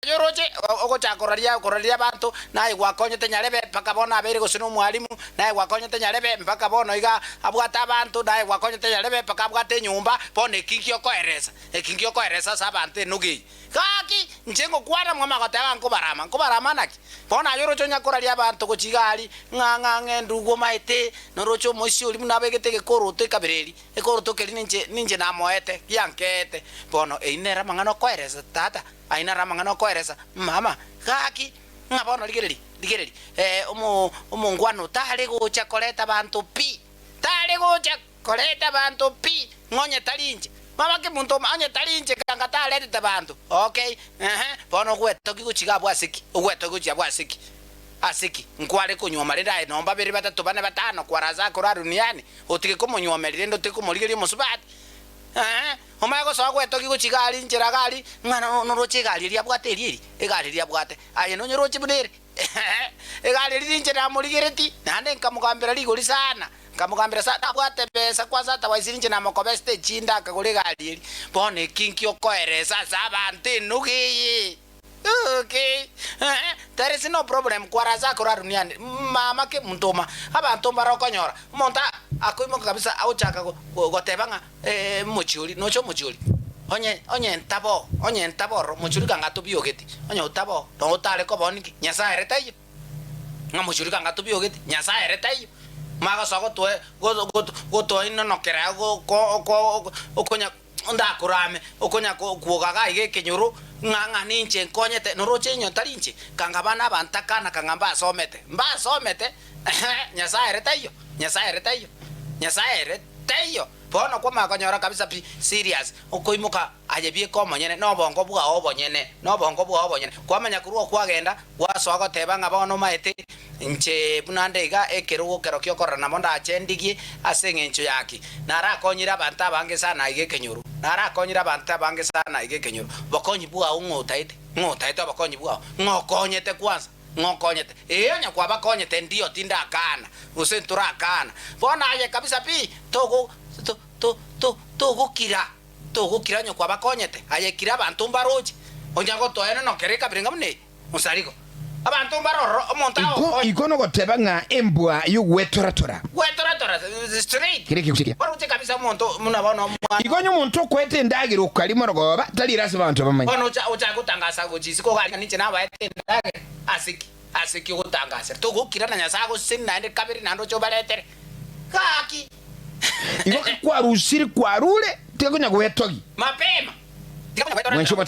Aye oroche ogochaka koraria koraria abanto, naye gwakonyete nyarebe mpaka bono abeire gose nomwalimu, naye gwakonyete nyarebe mpaka bono iga abwate abanto, naye gwakonyete nyarebe mpaka abwate enyomba, bono eki nkiokoeresa, eki nkiokoeresa ase abanto enogo eye. Gaki, inche ngokwana mwamanya goteba ng'a nkobarama, nkobarama naki? Bono aye oroche onya koraria abanto gochia iga aria, ng'a ng'a ng'a endugu omaete, noroche omoisia oria buna abegete egekoroto ekabera eria, ekoroto keria ninche ninche namoete, giankeete. Bono eyio nere amang'ana okoeresa tata. Ayio naro amang'ana okoeresa, mama, gaki, ng'a bono rigereria, rigereria, eh, omo, omongwana oo tare gocha koreta abanto pi, tare gocha koreta abanto pi, ng'a onye tari inche. Mama kemonto oma, onye tari inche kanga taretete banto, okay, ehe, bono ogwetogia gochia iga abwo ase ki? Ogwetogia gochia abwo ase ki? Ase ki? Nkware konyuoma rende aye noo babere, batato, bane, batano, kwara ase akoro aruniani, otige komonyuomeria rende otige komorigeria omosubati. Eeh, omanye gosoa gwetogia gochia egari nchera gari, ng'a noroche egari eria abwate eria eria, egari eria abwate, aye nonyeroche buna ere? Eeh, egari eria ninche namorigereti, naende nkamogambera rigori sana, nkamogambera sana, tabwate besa kwanza otherwise ninche namokobesete echinde akagora egari eria. Bono eki nki okoeresa ase abanto enogo eye? Okay, eeh, there is no problem kwara ase akoro duniani, mama ki mntuma, abanto mbare okonyora, omonto akoimoka kabisa agochaka goteba ng'a omochie oria, noche omochie oria, onye onye ntabo, onye ntabo ororo, omochie oria kanga tobiogeti, onye otabo noo otare koba onye ki, Nyasaye ere taiyo, ng'a omochie oria kanga tobiogeti, Nyasaye ere taiyo, magosoa gotoe gotoinonokera go ko ko okonya. Ndakorame, okonya kwoga iga iga ekenyoro, ng'a ng'a ninche nkonyete, noroche inwe tari inche, kanga abana aba ntakana kang'a mbasomete, mbasomete, ehe, Nyasae ere taiyo, Nyasae ere taiyo, Nyasae ere taiyo. Bono kwamanya konyora kabisa pi serious, okoimoka aye bieka omonyene, na obongo bwao obonyene, na obongo bwao obonyene. Kwamanya korwa okwagenda, gwasoa goteba ng'a bono omaete. Inche buna nde iga, ekerogo kero ki'okorora nabo ndache ndigie ase engencho ya ki? Narakonyire abanto abange sana aiga ekenyoro, narakonyire abanto abange sana aiga ekenyoro. Bokonyi bwao ng'o otaete? Ng'o otaete obokonyi bwao? Ng'o okonyete kwanza? Ng'o okonyete? Ee, onye kwabakonyete ndio tindakaana, gose ntorakaana. Bono aye kabisa pi, togo to to to togokira, togokira onye kwabakonyete. Aye kira abanto mbaroche, onya gotoenenokera ekabira enga buna eye. Mosarigo. Abanto mbare ororo, omonto Igo agokonya. igo nogoteba ng'a embwa y'ogwetoratora. Gwetoratora straight. Kere ekegusii ekiya. Oroche kabisa omonto buna bono omwana. Igo onye omonto okoete endagera okaria morogoba, tari ere ase abanto bamanye. Bono ocha ochake gotangasa gochia isiko iga ng'a ninche nabaete endagera. Ase ki? Ase ki ogotangasera? Togokira na Nyasae agosesenie naende kabere naende oche obaretere. Gaki! Igo ki kwarusiri kwarure, tiga konya gwetogia. Mapema! Tiga konya gwetoratora. Mwanche obote.